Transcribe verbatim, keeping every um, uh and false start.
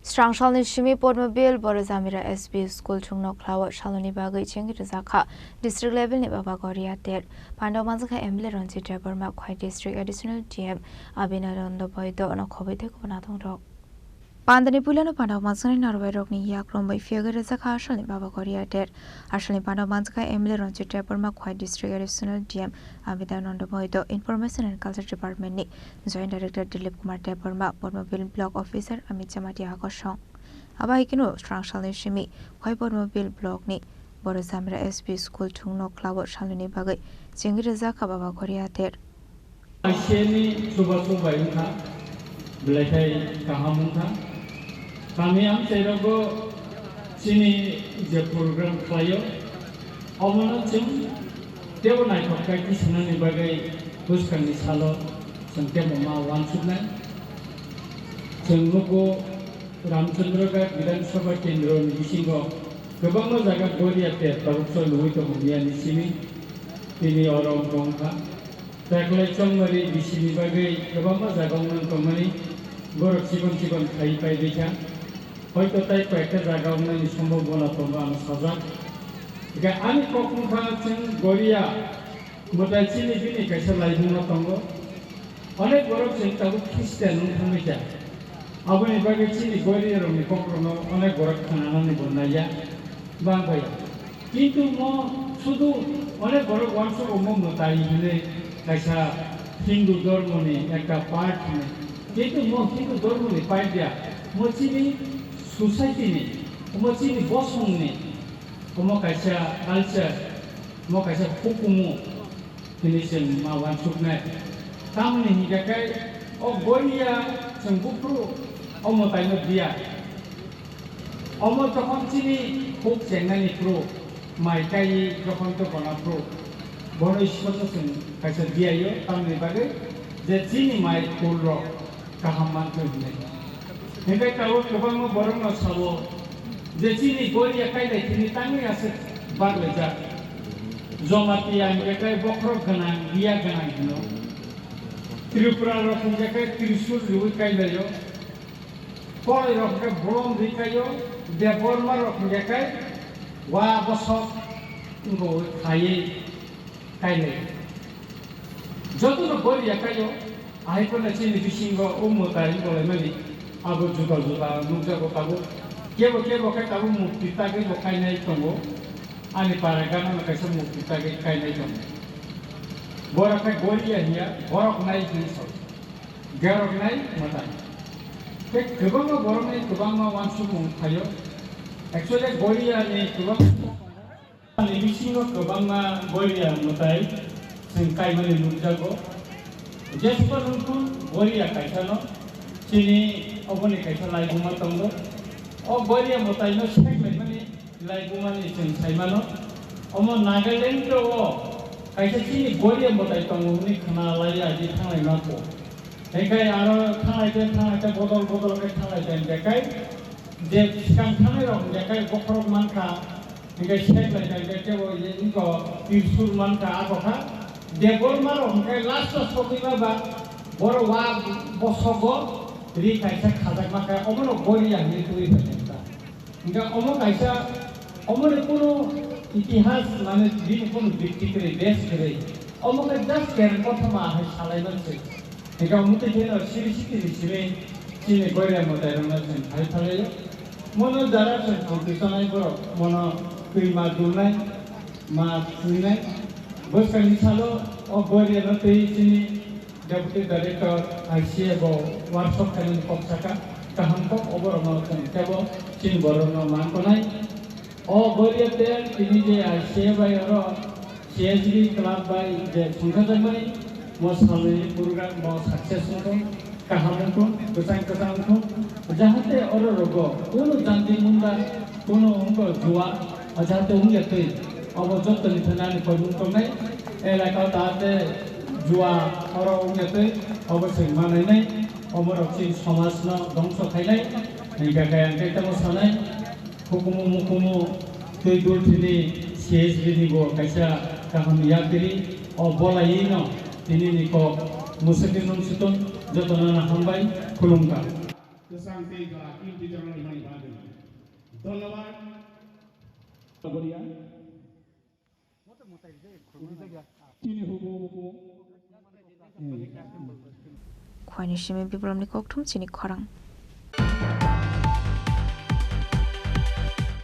Srangsalni simi Podmobil Borojamira S P School thwngno khlao saloni bagwi chengwi rwjakha district levelni Baba Goria ter. Pandao manjakha M L A Ranjit Debbarma, Khwai District Additional D M Abhinandan Boido no khobwi tei kubun adongrok. Pandani puilano pandao manjaknai narwai rokni yak romwi phiyogwi rwjakha asalni Baba Goria ter. Asalni pandao manjakha M L A Ranjit Debbarma, Khwai District Additional D M Abhinandan Boido, Information and Culture Department ni Joint Director Dilip Kumar Debbarma, Podmobil Block Officer Amit Jamatia hakosong. Abo hai kheno Srangsalni simi Khwai Podmobil Block ni Borojamira S P School thwngno khlao saloni bagwi chengwi rwjakha Baba Goria ter. Aiseni chubachu bai wngkha, belai khai kaham wngkha. Kami amchairogo chini je program khlaio, omono chwng tebo naithok khai tisanani bagwi bwskangni salo chwng tebo ma uansuknai. Chwng nugo Ramchandra Ghat Bidhan Sabha Kendro ni bisingo kwbangma jaga Goria ter tabuk choliwi tongo miyani simi, tini oro wngkha. Teklai chongmari bisini bagwi kwbangma jaga wngna tongmani borok chikon chikon khai pai rikha. Hoito tai koyekta jaga wngnani sombobona tongo ang sajak. Hingkhe ani kok wngkha chwng Goria mwtai chini bini kaisa laibuma tongo. Onek borok chwng tabuk Christian wng thangwi kha. Aboni bagwi chini Goria rokni kokrokno onek borok khnanani bo naiya. Bang bai. Kintu mo sudu onek borok uansuk omo mwtai hinwi kaisa Hindu dhormoni ekta part hinwi. Kintu mo Hindu dhormoni part ya, mo chini society ni, mo chini bosong ni, omo kaisa culture, mo kaisa hukumu hinwi chwng ma uansuknai. Tamoni hinkhe khe o Goria chwng buphuru o mwtaino diya. Omo jokhon chini huk chengnani phuru, mai kaiwi jokhon jokhona phuru, bono Ishwarno chwng kaisa diyaio, tamni bagwi je chini mai phul rok kaham manthwi hwnwi. Hinkhe tabuk kwbangma borokno sabo je chini Goria kainai thini tangwi aswk baglaijak. Jamatia hinkhe khe bokhorok gwnang, biya gwnang hino. Tripura rok hinkhe khe Trishul riwi kailaio. Koloi rok hwnkhe bolong rwi kaio, Debbarma rok hwnkhe khe wa bosok wngkha khaiwi kainai. Jotono Goria kaio, ahai phano chini bisingo o mwtai wngkolaimani abo juda juda nukjago tabuk. Kebo kebo khe tabuk murti tagwi bo kainai tongo. Ani para gana no kaisa murti tagwi kainai tongo. Borok khe Goria hiya, borok nai hinwi sao. Geroknai mwtai. Tei kwbangma borokni kwbangma uansukmung phaio. Actually, Goria ni kwbangma ni bisingo kwbangma Goria mwtai chwng kaimani nukjago. Jesukha nungkhu Goria kaisano chini oboni kaisa laibuma tongo. O Goria mwtaino seklaimani Laibumani chwng saimano, omo Nagaland o kaisa chini Goria mwtai tongo hwnwi khna lai agi thanglai mako. Hinkhe aro thanglai khe thanglai khe bodol bodol khe thanglai khe hinkhe kai je swkang thangnai rok hinkhe kai bokhorok mankha, hinkhe sek lai khe hinkhe kebo ye wngkha Tirsur mankha, abo kha Debbarma rok hinkhe last o sogwi ma ba borok wa bosogo ri kaisa khajak mankha, omono Goria hinwi twiwi phaikha. Hingke omo kaisa, omoni kunu itihas, mane, bini kunu bikti kwrwi, base kwrwi. Omo khe just kereng kothoma hai salai man se. Hingke omo twi kheno siri sitini simi chini Goria mwtai rokno chwng hai phalai o. Mono jara chwng khulti tongnai borok, mono twi ma dulnai, ma swinai. Bwskangni salo o Goria no twi chini Deputy Director I C A bo workshop khainani kok saka, kaham kok oborokno chwng tebo chini borokno man tonai. O Goria tel tini je I C A bai oro C S B club bai je songkhajakmani mo salni program mo success wngthung, kaham wngthung, kwchang kwchang wngthung, jahate oro rogo kunu janti munda, kunu wngbo jua, jahate wngya twi obo jottoni thani ani koimung tongnai. Elaka o ta te jua oro wngya tei obo se manai nai, omo rok chini somaj no dongso khainai. Hingkha khe ang khe tamo sanai, hukumu mukumu twi dul thini C S B ni bo kaisa kaham ni yapiri o bolai no tini ni kok muswk ni nung sutun joto no hambai khulumkha. Kwchang tei jora team teacher rok ni mani bagwi. Dhonnobad. Goria. Chini hukumu buku. Khwani simi biplopni kokthum chini khorang.